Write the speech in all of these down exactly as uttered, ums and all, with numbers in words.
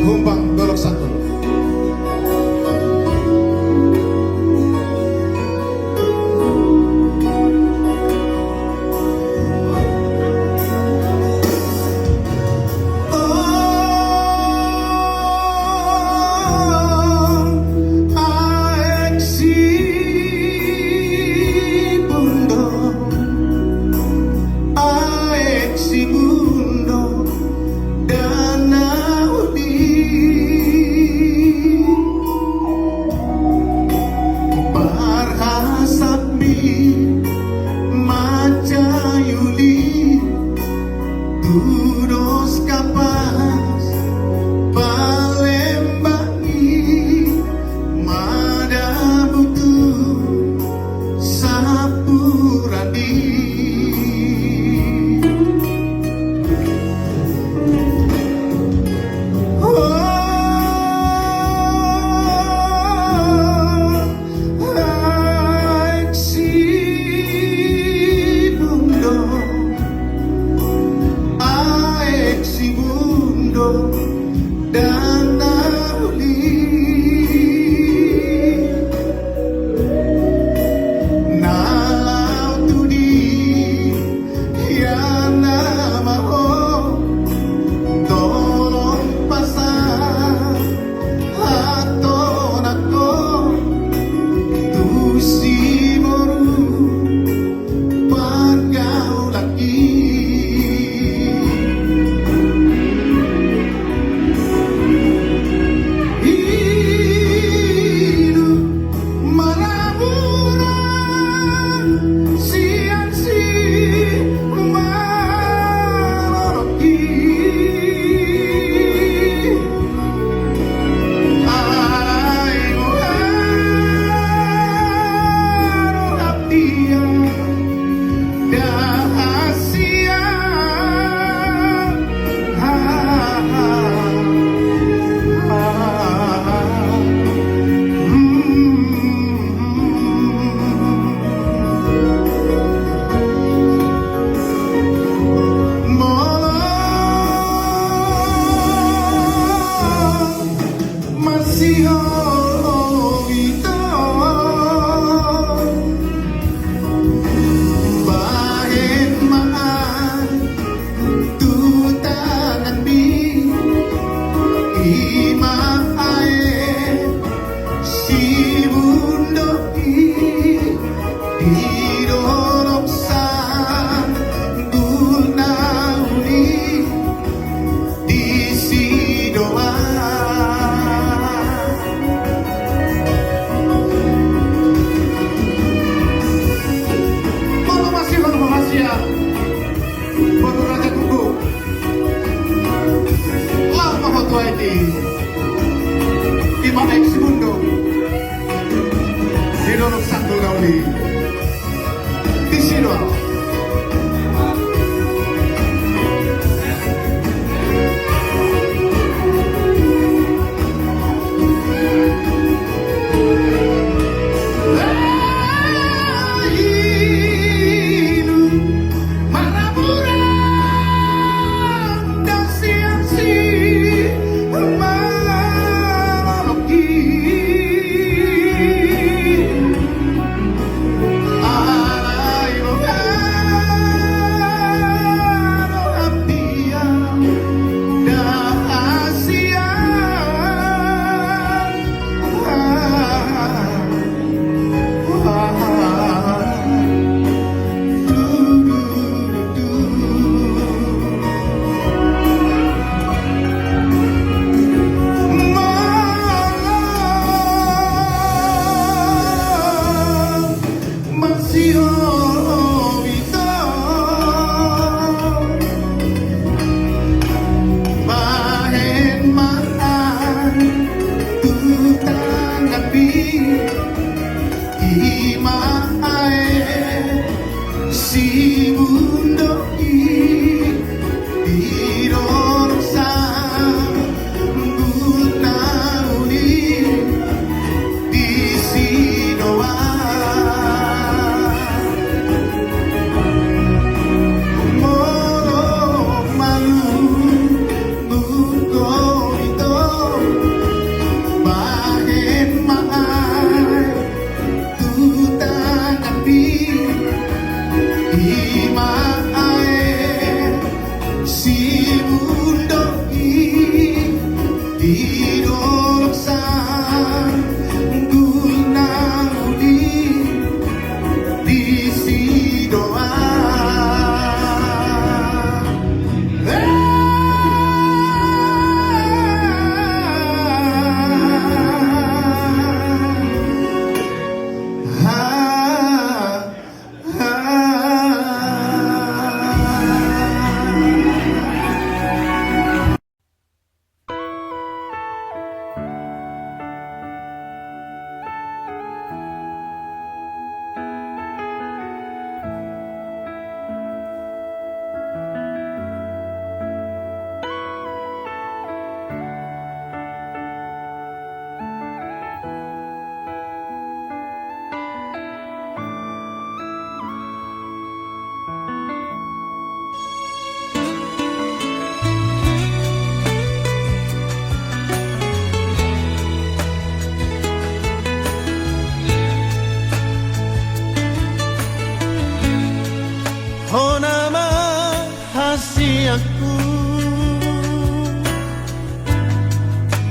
Humbang Dolok Satu. Aek Sibundo, Aek Sibundo, dana uli. Parhasap mi mansai uli, tu dos Kapas Palembang i, madabu tu sapuran i. Oh, Aek Sibundo, Aek Sibundo, dana uli. Na laho tu dia, ia na ma ho, tolong pasahat hata nangkin tu siboru pargaulan i. Hidup marabura sian simalolong i. Alai boha do hatian, dahasian. Ha, ha, ha, ha, ha. Hmm. Molo masihol ho ito, bahen ma an tu tanganmi, i ma Aek Sibundo i, di dolok sanggul na uli, disi do ahu. Molo masihol ho hasian, boru raja kuku, laho ma ho tu aek i, i ma Aek Sibundo, di dolok sanggul na uli. Disi do ahu.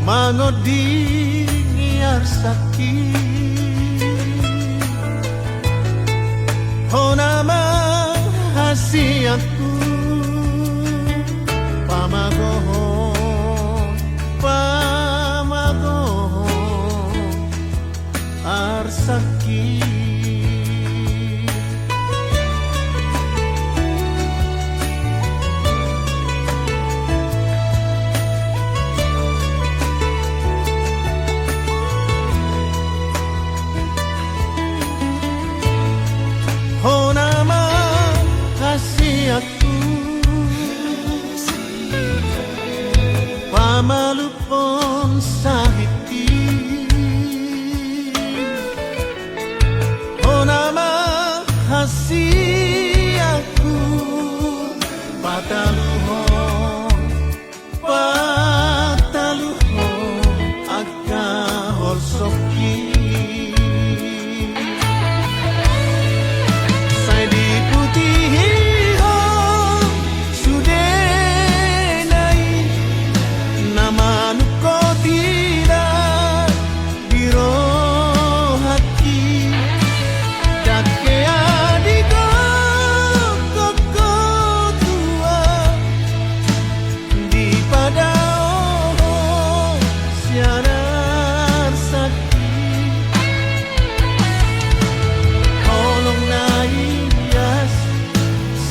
Mangondingi arsakki, hona ma hasianku, pamagohon, pamagohon arsakki. Hona ma hasianku, pamalumhon sahitki, hona ma hasianku, pataluhon, pataluhon angka holsokki. Sai diputihon sudena i na manungkot ida di rohangki. Dang hea digokhon ho tua, dipadaohon sian arsakki. Holong na ias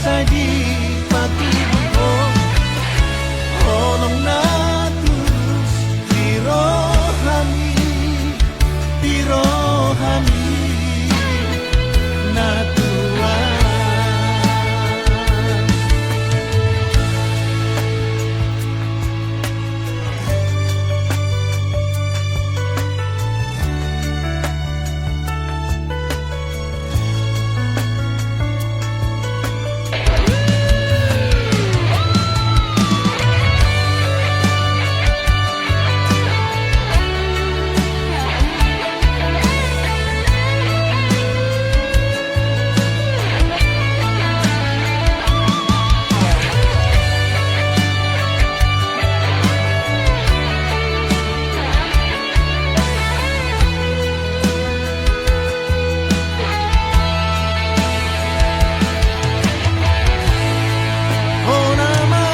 sai dipatuduhon, holong na tulus di rohami, di rohami na tua. Hona ma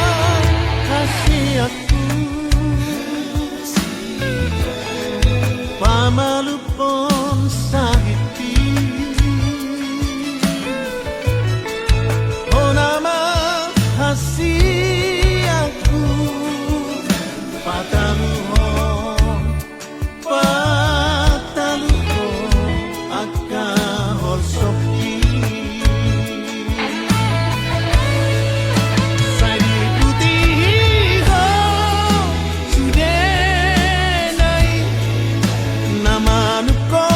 hasianku, pamalumhon sahitki, hona ma hasianku, pataluhon, pataluhon angka holsokki. Sai diputihon sudena i na manungkot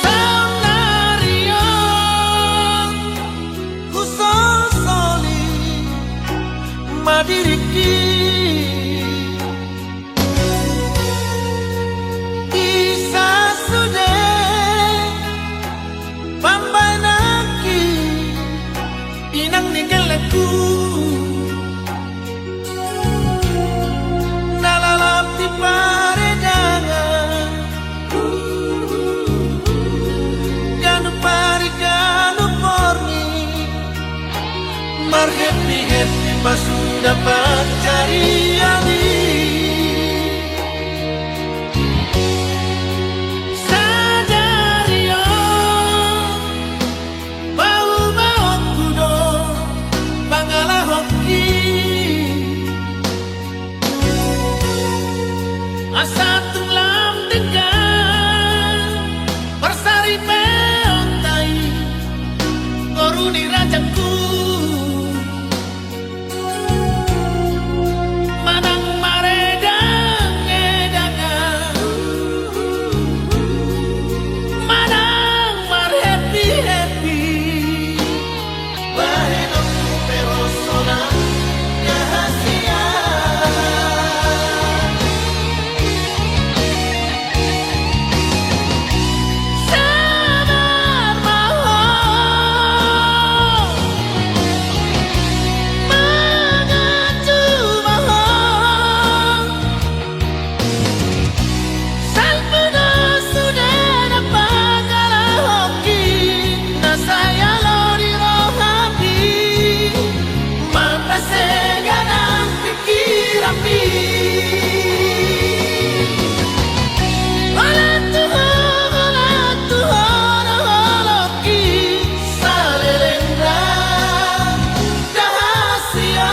Saonari on husosoli ma diringki. Isa sude pambahenanki, inang ni gellengku, na lalap di paredangan, ganup ari ganup borngin, marhappy-happy pasuda pansarian i. Sadari on paubaonku do pangalahonki, asa tung lam denggan parsaripeonta i, boru ni rajangku. Manang maredang-edangan, manang marhappy-happy, bahenonku pe hosolan rahasia. Sabar ma ho, mangacu ma ho. Salpu do sude na pangalahonki, na sai alo di rohami, marpaseganan pikiranmi. Holan tu ho, holan tu ho, na holongki, saleleng na rahasia.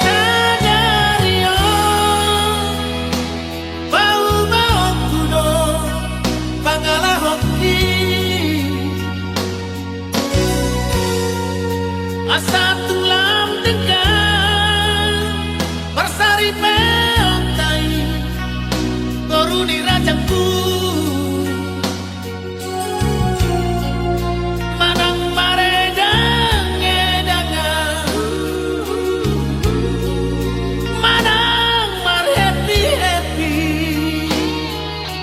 Sadari on paubaonku do pangalahonki, asa tung lam denggan parsaripeonta i, boru ni rajangku. Manang maredang-edangan, manang marhappy-happy,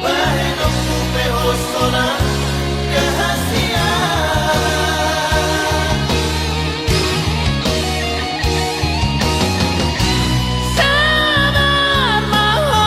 bahenonku pe hosolan rahasia. Sabar ma ho,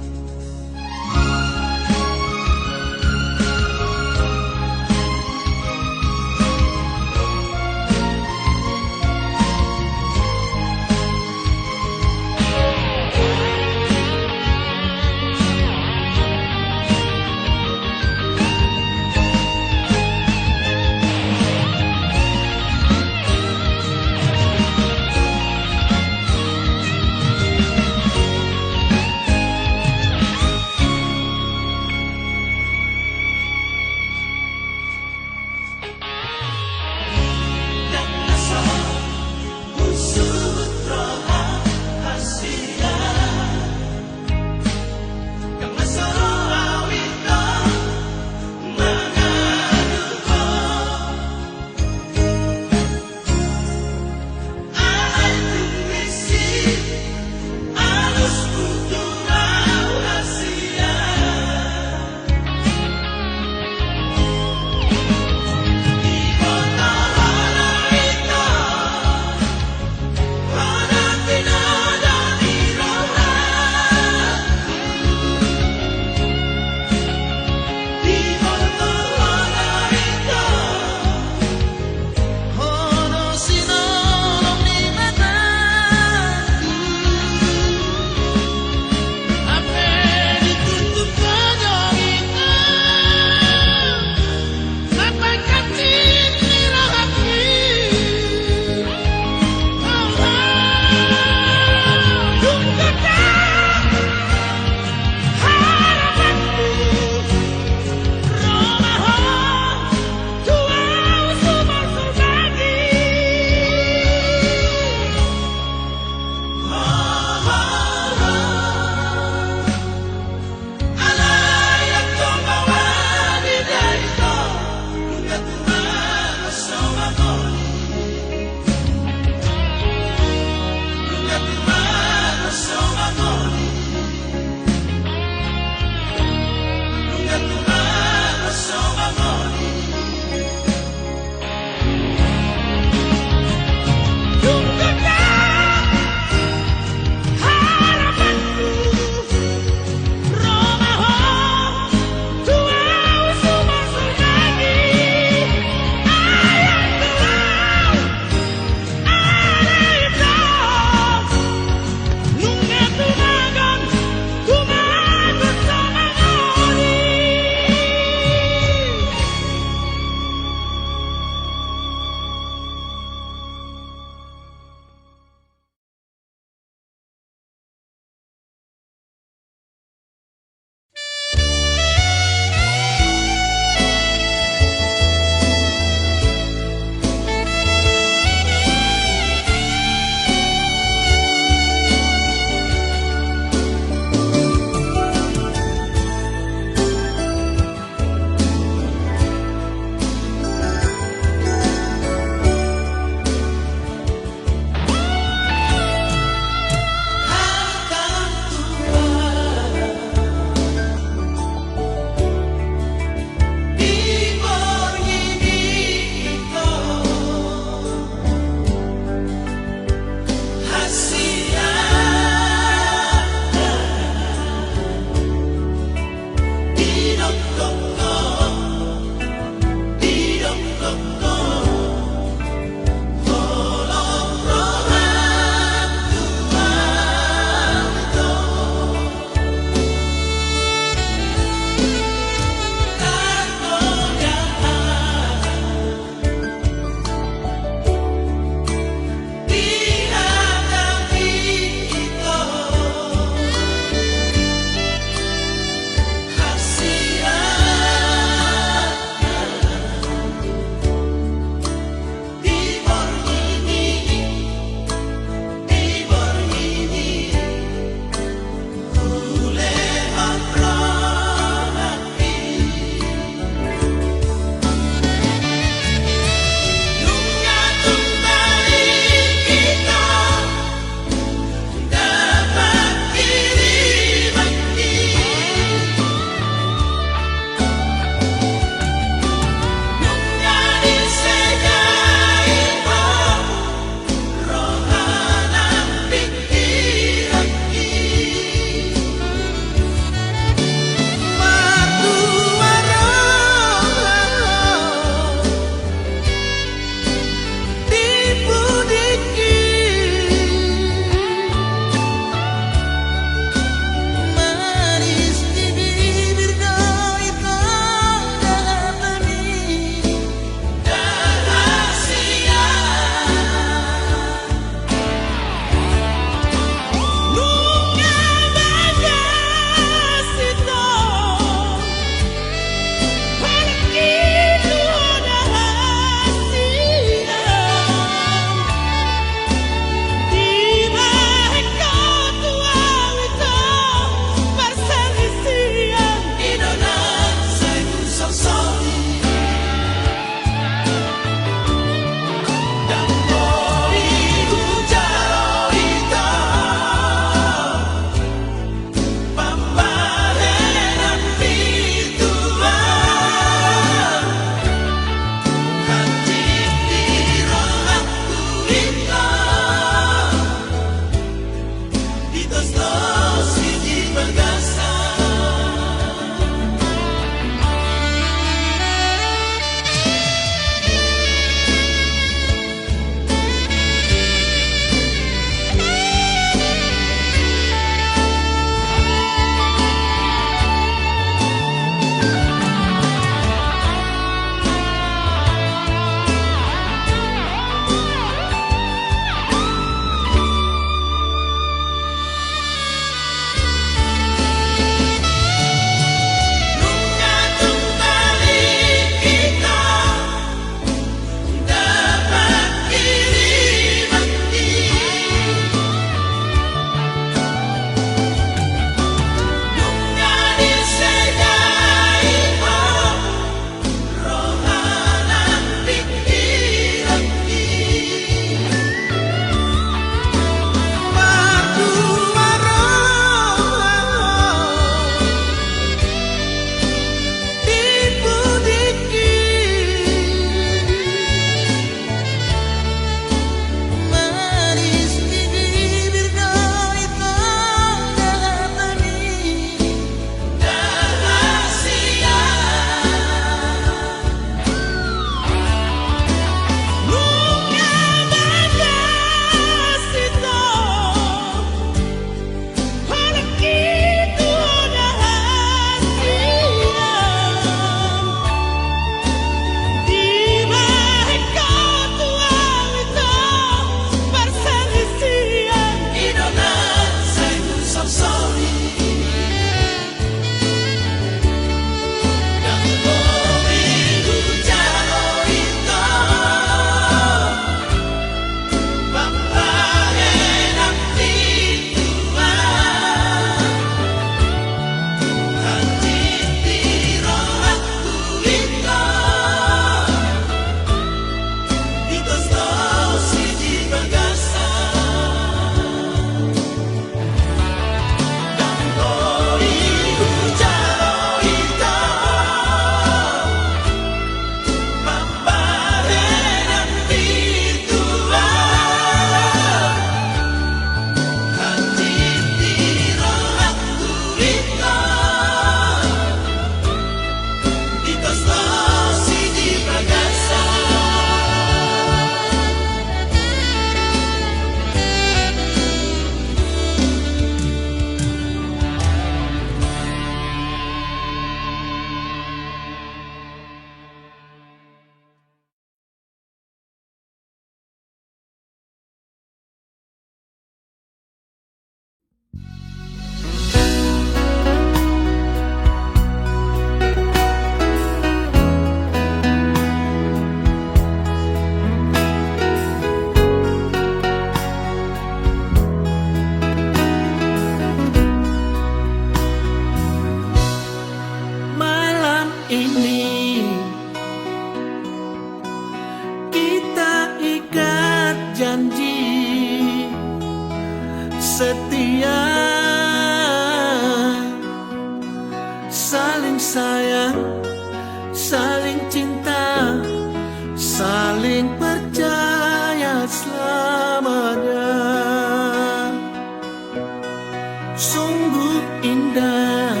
Sungguh indah,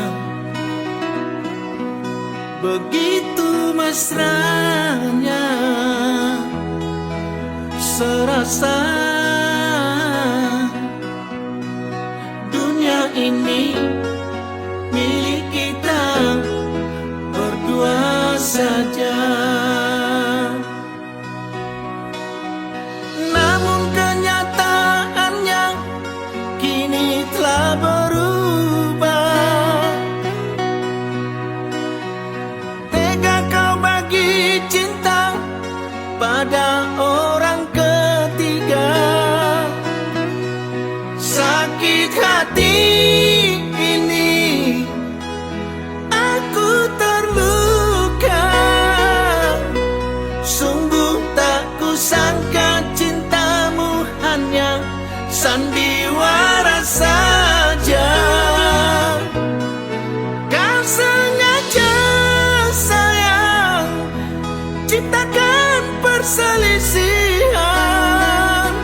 begitu mesranya, serasa dunia ini milik kita berdua saja. Namun kenyataannya kini telah berubah. Tega kau bagi cinta pada orang ketiga. Sakit hati ini aku terluka. Sungguh tak kusangka cintamu hanya sandiwara saja. Kau sengaja, sayang, ciptakan perselisihan.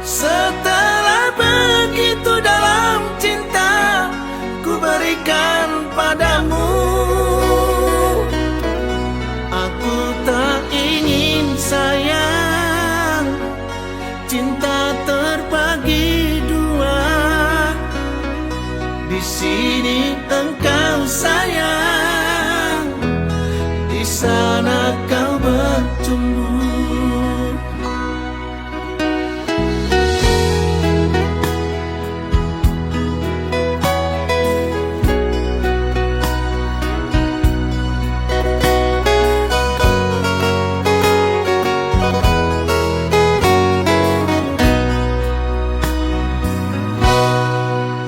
Setelah begitu dalam cinta ku berikan padamu, aku tak ingin, sayang, cinta terbagi dua. Di sini engkau, sayang, di sana kau bercumbu.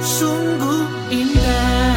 Sungguh indah,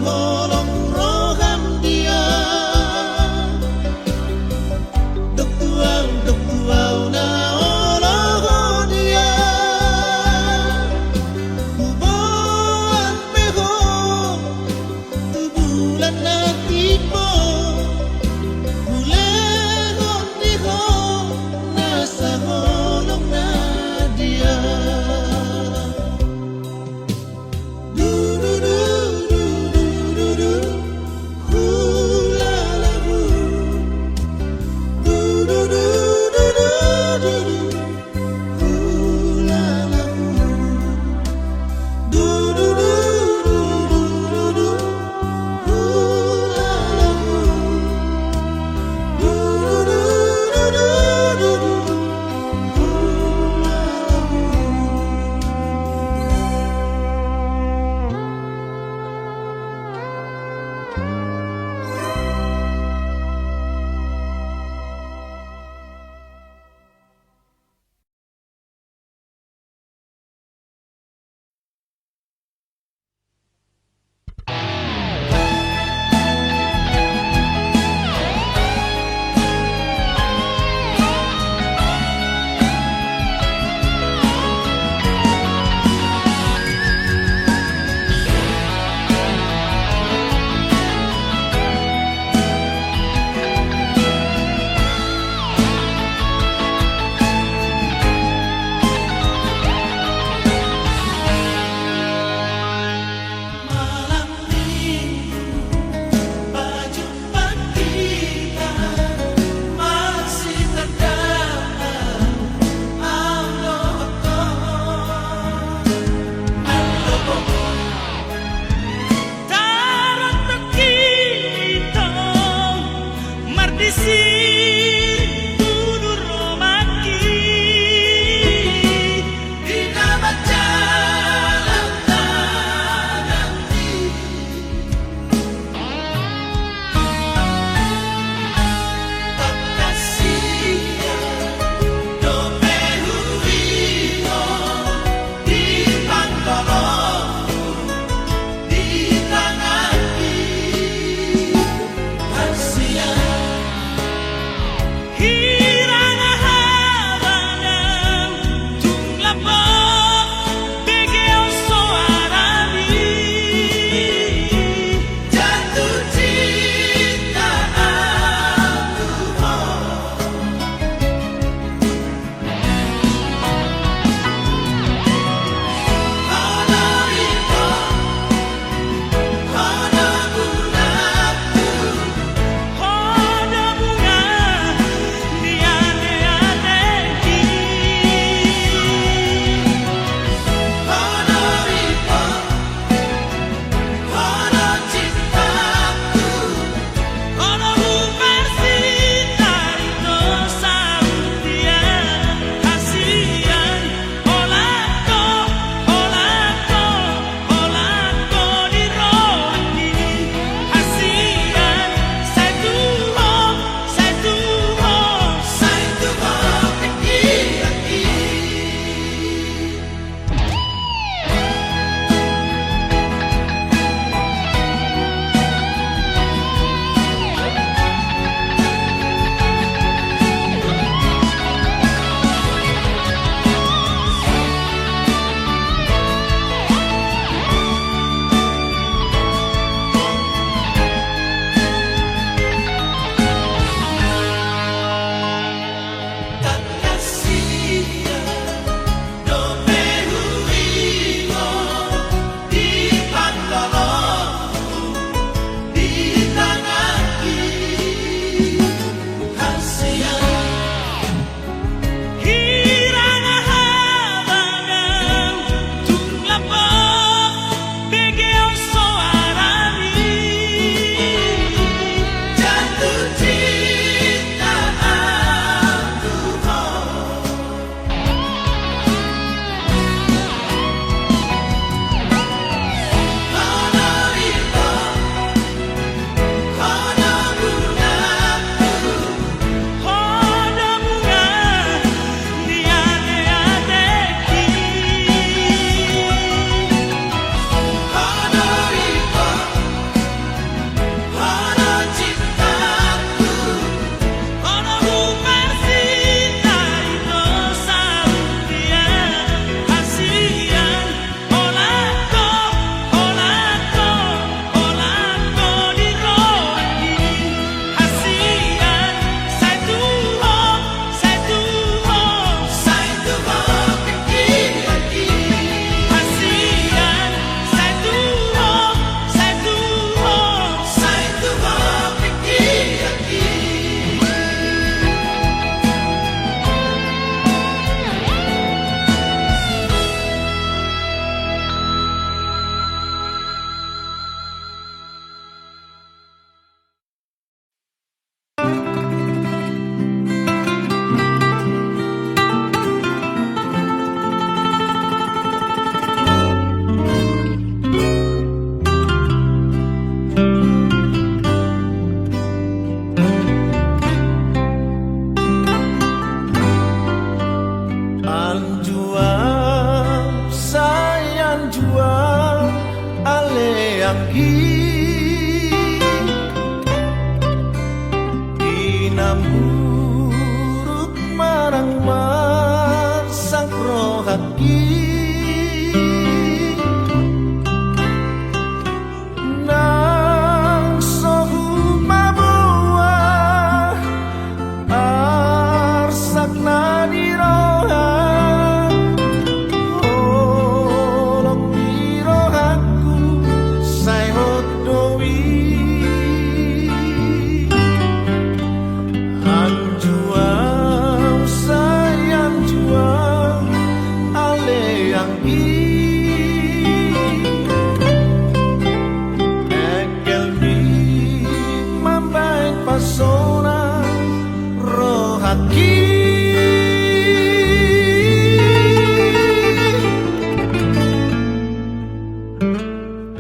Holong roham dia. Dok tu ahu, dok tu ahu na olo ho dia. Huboan pe ho tu bulan na timbo. Hulehon di ho nasa holong na dia.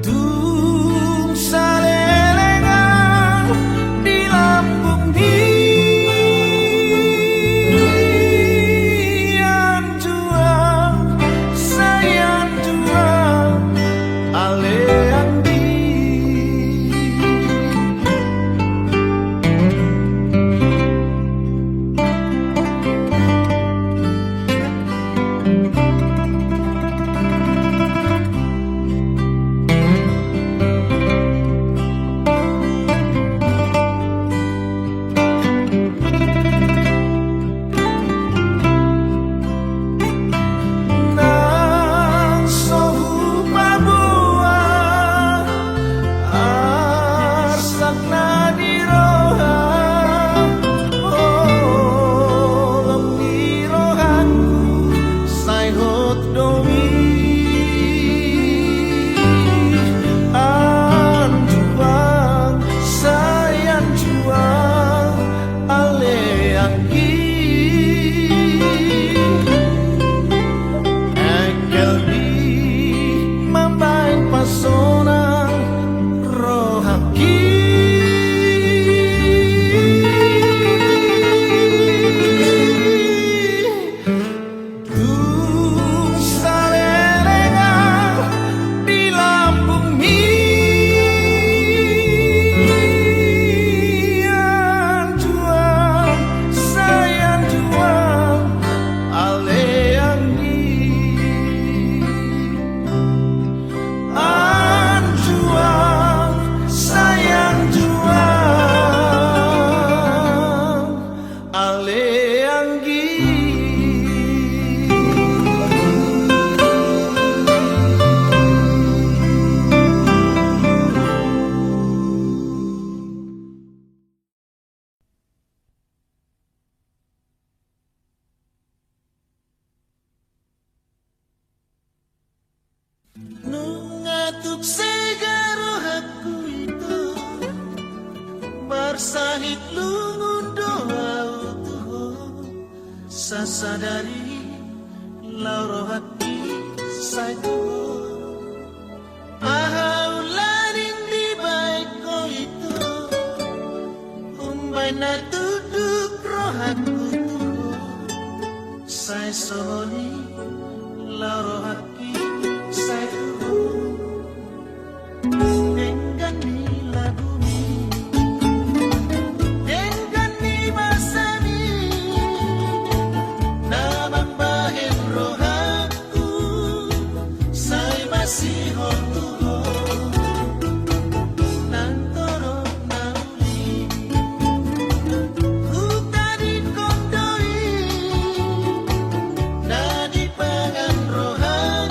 Tung saleleng au di lambungmi, anjuang, sai anjuang, ale anggi. Nang so hupaboa arsak na di roha, holong ni rohangku sai hot do i. Anjuang, sai anjuang, ale anggi. Engkel di mambaen pasonang rohangki. Tung saleleng au di lambungmi, anjuang, sai anjuang, ale anggi. Anjuang, sai anjuang, ale anggi. Nunga tuk sega rohangku ito, marsahit lungun do au tu ho, sasadari laho rohangki sai tu ho. Aha ulaning dibaen ho ito, umbaen na tunduk rohangku tu ho, sai songon i laho rohangki sai tu ho. Denggan ni lagumi, denggan ni basami, na mambahen rohangku sai masihol tu ho. Nang torop na uli hutadingkon do i, na dipangan rohangku.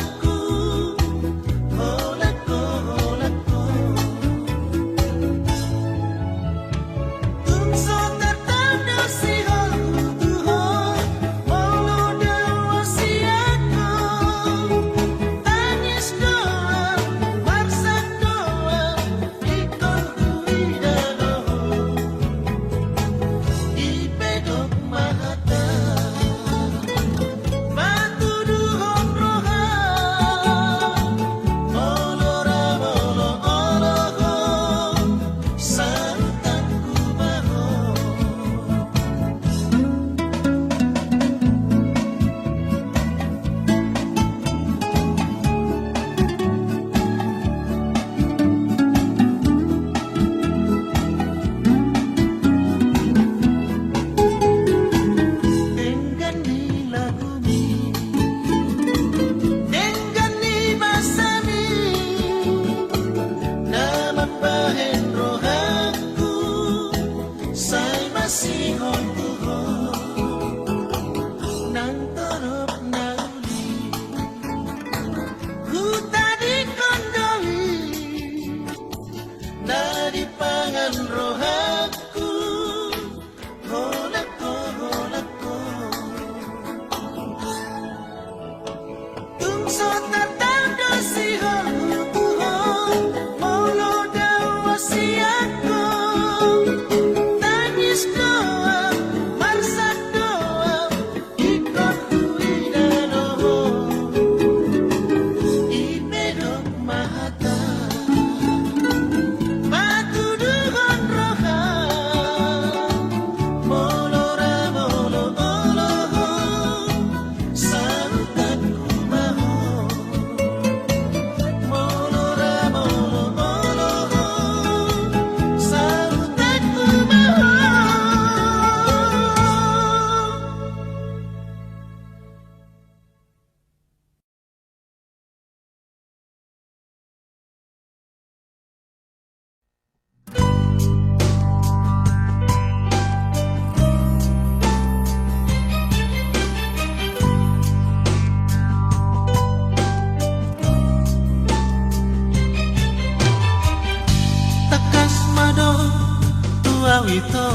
Ito,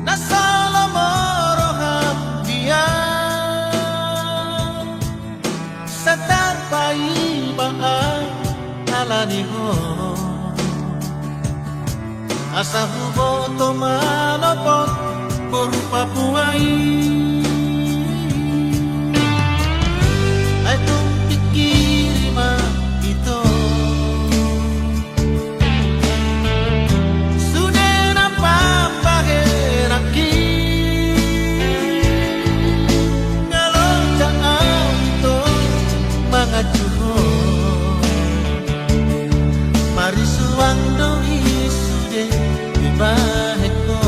na so lomo roham dia, sai tarpaima au ala ni ho. Asa huboto manopot boru Papua i. Ai tung pingkiri ma ito. Sude na pambahenanki, nga loja au ito manganju ho. Marisuang do i sude dibahen ho.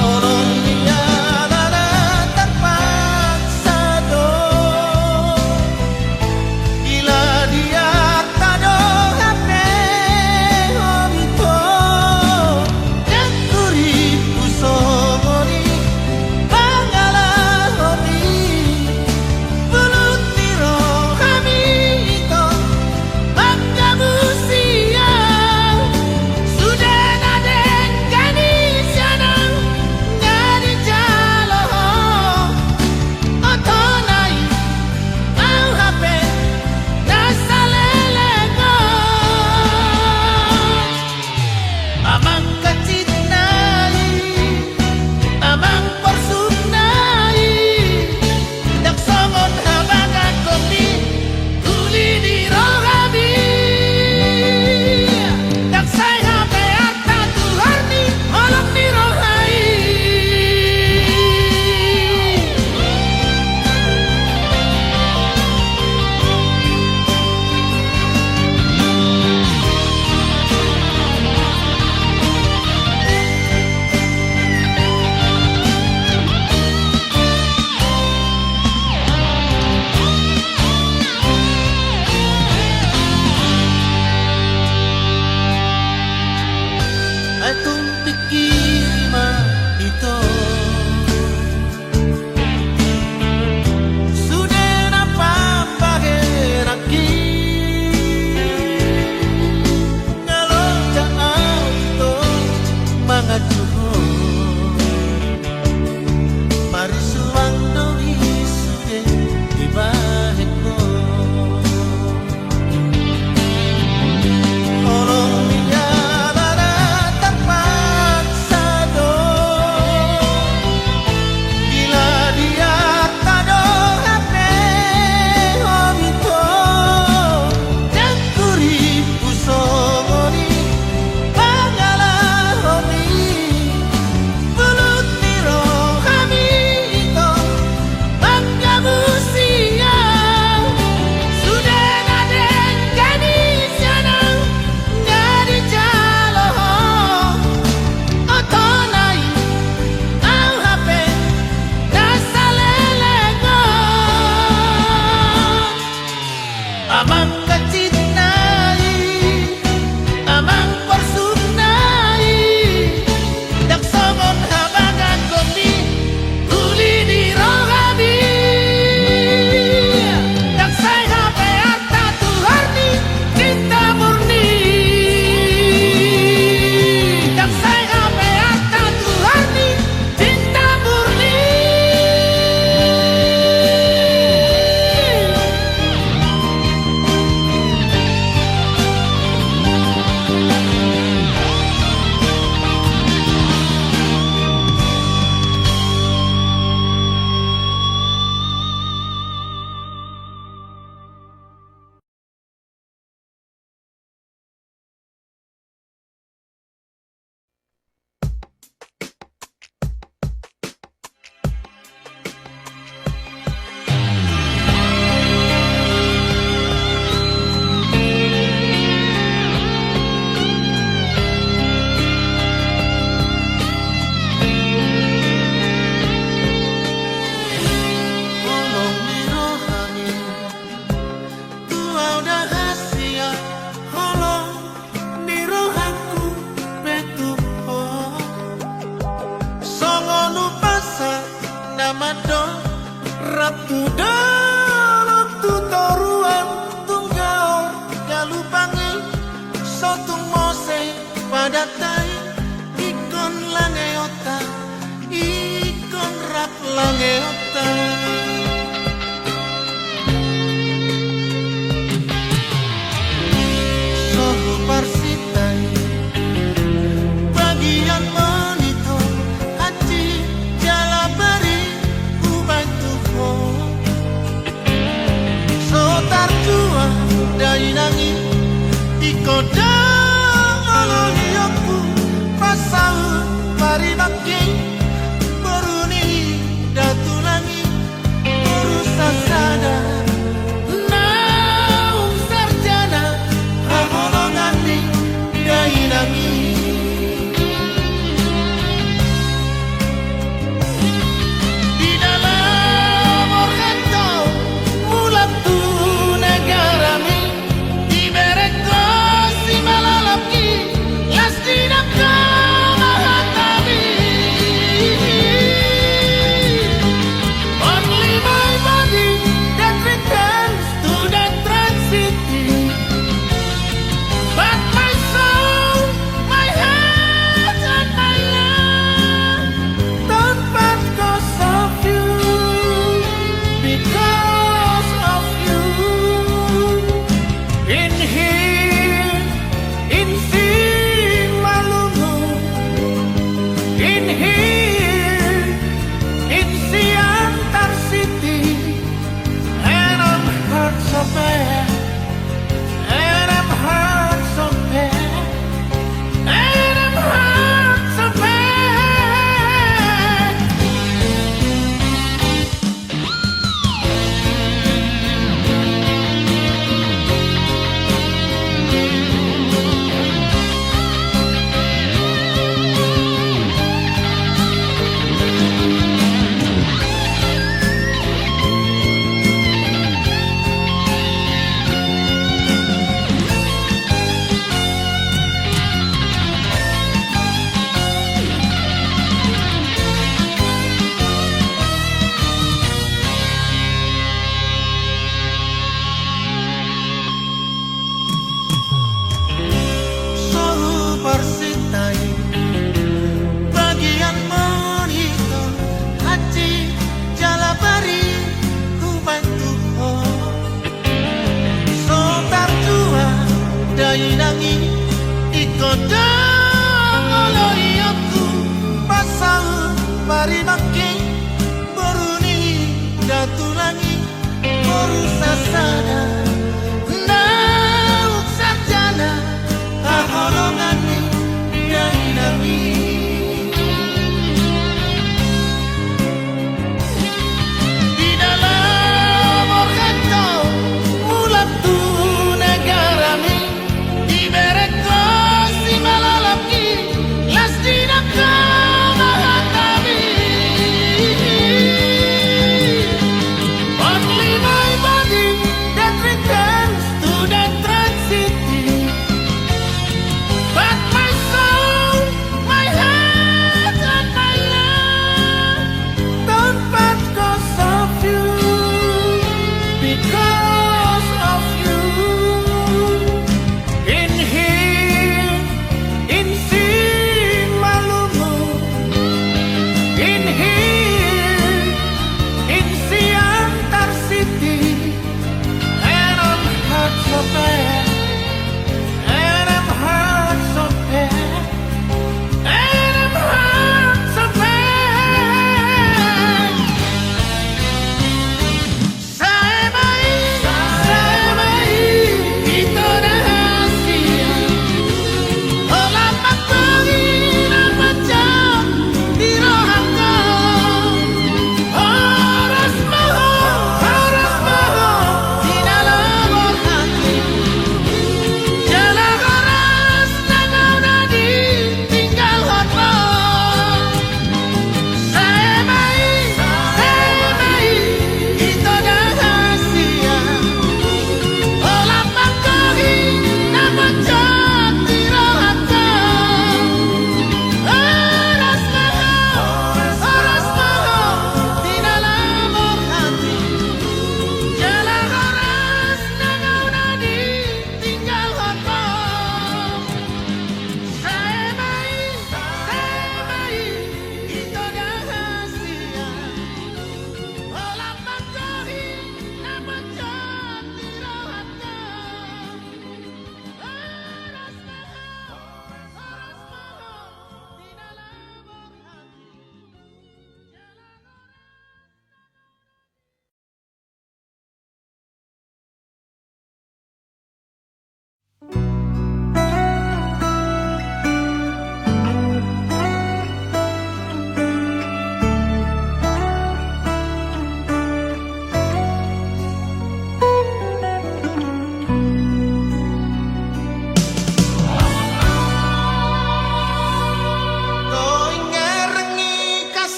Holong ni ala na tarpaksa do, diladianta do hape ho ito. Dengkuri pu songon i pangalahon i, bulut ni rohami ito. Mangkabusi au, sude na denggan i sian au, nga dijalo ho. Oto na i, au hape na saleleng on. Amang hansit na i, amang porsuk na i, ndang songon habagasonmi uli ni rohami. Ndang sai hape arta tuhor ni holong ni roha i. Ai tung pingkiri ma ito. Sude na pambahenanki, nga loja au ito manganju ho. Marisuang do i sude dibahen ho. Holong ni ala na tarpaksa do, diladianta do hape ho ito. Dengkuri pu songon i pangalahon i, bulut ni rohami ito. Mangkabusi au, sude na denggan i sian au, nga dijalo ho. Oto na i, au hape na saleleng on. Amang hansit na i, amang porsuk na i, ndang songon habagasonmi uli ni rohami. Ndang sai hape arta tuhor ni cinta murni. Ndang sai hape arta tuhor ni cinta murni. Holong ni rohami tu au da hasian, holong ni rohangku pe tu ho. Songon umpasa na mandok rap tu dolok tu toruan, tunggal langeonta. So huparsinta i bagian monitor, hansit jala bari hubaen tu ho. So tartua dainang i, ingkon do oloionku pasaut parimangking boru ni datulang i, boru sasada naung sarjana haholongan ni dainang i. Di dalam organto mulak tu negarami, diberengko simalolongki, las di nangka mahatami. Only my body that returns to the transit. But my soul, my heart, and my love don't part 'cause of you, because of you. In here, in Simalungun, in here, in Siantar City, and I'm hurt so bad. And I'm hurt so bad. And I'm hurt so bad. So huparsinta i bagian monitor, hansit jala bari hubaen tu ho. So tartua dainang i, ingkon do oloionku pasaut parimangking boru ni datulang i, boru sasada naung sarjana haholongan ni dainang i. Di dalam organto mulak tu negarami, diberengko simalolongki, las di nangka mahatami. Only my body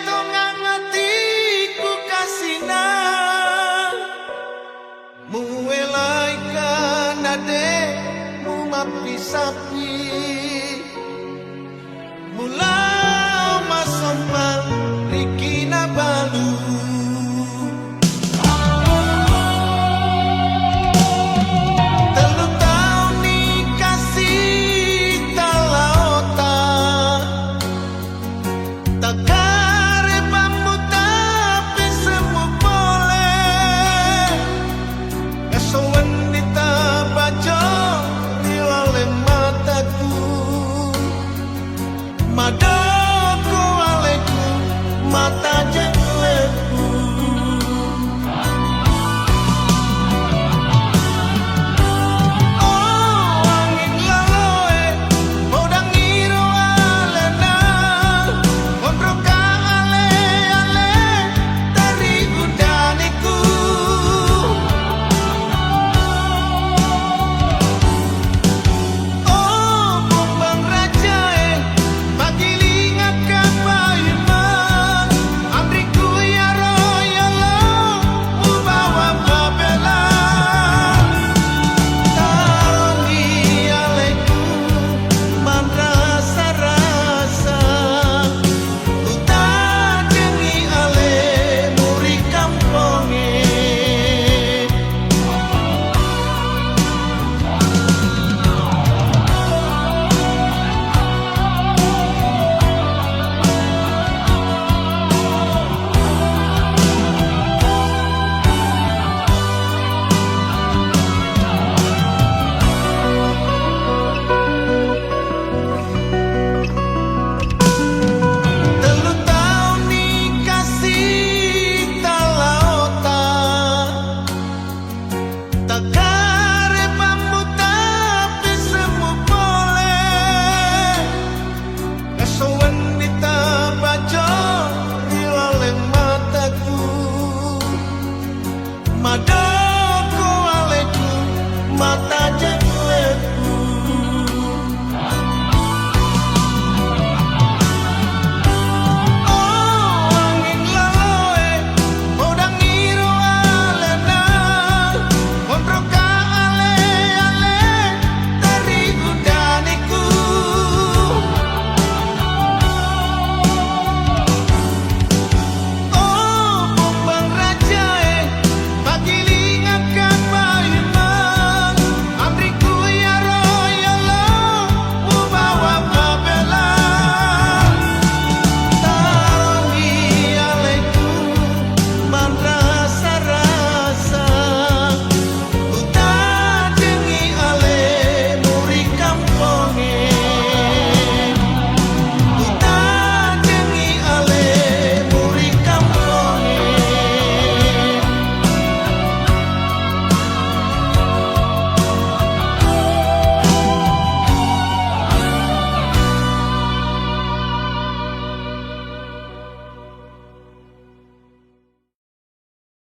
Tongang atikku kasina, muelai kan ademu mampisampi, mulai masomba ringki na balu. Tolu taon ni kasita laho ta Tagarep hamu tapi semu pole. Esowen di tabajo di laleng mataku. Madok ho alaiku, mata jengleku. O angin laloe, podangi ro alena, ondongka ale-ale, tarigu daniku. O pombang raja e, pagiling angka paima, amriku ia ro ia lo, mubawa pabela. Taon ni alaiku manrasa-rasa, hutajengi ale muri kampong e. Tolu taon ni kasita laho ta, tagarep hamu tapi semu pole. Esowen di tabajo di laleng mataku. Madok